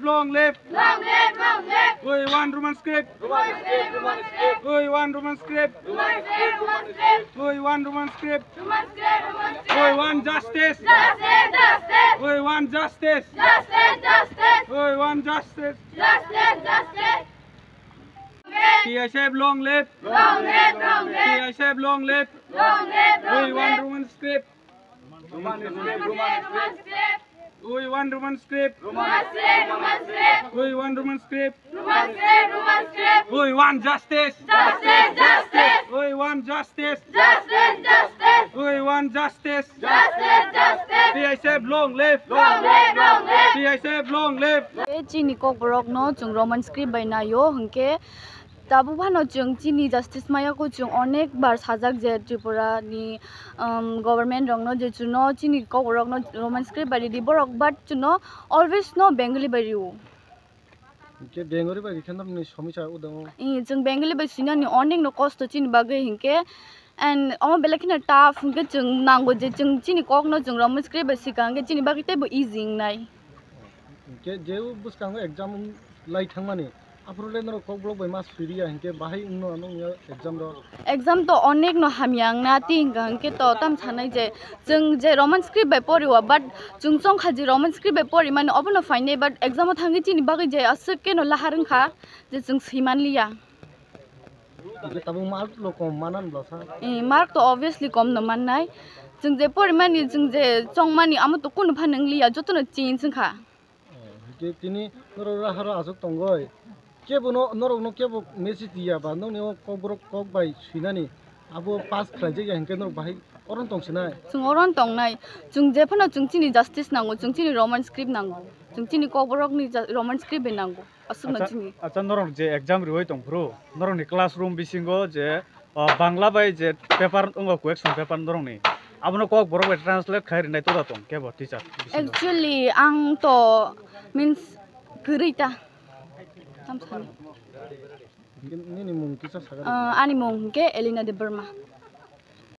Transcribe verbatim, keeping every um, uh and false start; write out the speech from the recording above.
Long live! Long live, long live! We want Roman script! Roman script, Roman script! We want Roman script! Roman script, Roman script! We want Roman script! Roman script, Roman script! We want justice! Justice, justice! We want justice! Justice, justice! We want justice! Justice, justice! P I S F long live! Long live, long live! P I S F long live! Long live, long live! We want Roman script! Roman script, Roman script. We want Roman script. Roman script, Roman script. We want Roman script. Roman script, Roman script. We want justice. Justice, justice. We want justice. Justice, justice. We want justice. Justice, justice. P I S F long live. Long live, long live. P I S F long live. Chini kokborok no chwng Roman script bai naio hwnkhe Tabuk phano chwng chini justice maya kho chwng onek bar sajak je Tripura ni, um, government rokno je chuno chini kokborok no Roman script bai ridi borok, but chuno always no Bengali bai rio. Hwnkhe Bengali bai rikhe norokni somisa udango. Ih, chwng Bengali bai swinani onek no kosto chini bagwi hwnkhe, and omo belai kheno tough hwnkhe chwng nango je chwng chini kok no chwng Roman script bai swika hwnkhe chini bagwi teibo easy wngnai. Hwnkhe je bwskango exam lai thangmani, aphuru le norok kokborok bai ma suriya, hwnkhe bahai wngno ano wngya exam rok? Exam to onek no hamya wngna, tei hwnkha hwnkhe to tam sanai je chwng je Roman script bai poriwa, but chwng chongkha je Roman script bai porimani obono phainai, but exam o thangwi chini bagwi je aswk keno lahar wngkha je chwng swimanliya. Hwnkhe tabuk mark lo kom manan bwlasa? Eh, mark to obviously kom no mannai. Chwng je porimani, chwng je chongmani, amo to kunu phan wngliya, jotono change wngkha. Oh, hwnkhe tini norok raharo aswk tongoi. Kebo no, norokno kebo message diya ba, nokni o kokborok kok bai swinani, abo pass khlaijak ya hwnkhe norok bahai oron tong sinai? Chwng oron tongnai. Chwng jephano chwng chini justice nango, chwng chini Roman script nango. Chwng chini kokborokni ja-, Roman script bai nango. Aswkno chini. Acha, acha, norok je exam riwi tongphuru, norokni classroom bisingo je, ah, Bangla bai je paper wngo, question paper norokni, abono kokborok bai translate khai rinai toda tong kebo teacher bisingo? Actually, ang to, means, kwrwi ta. Tam sani. Nini mung kisa saga. Ah, ani mung hwnkhe Elena Debbarma.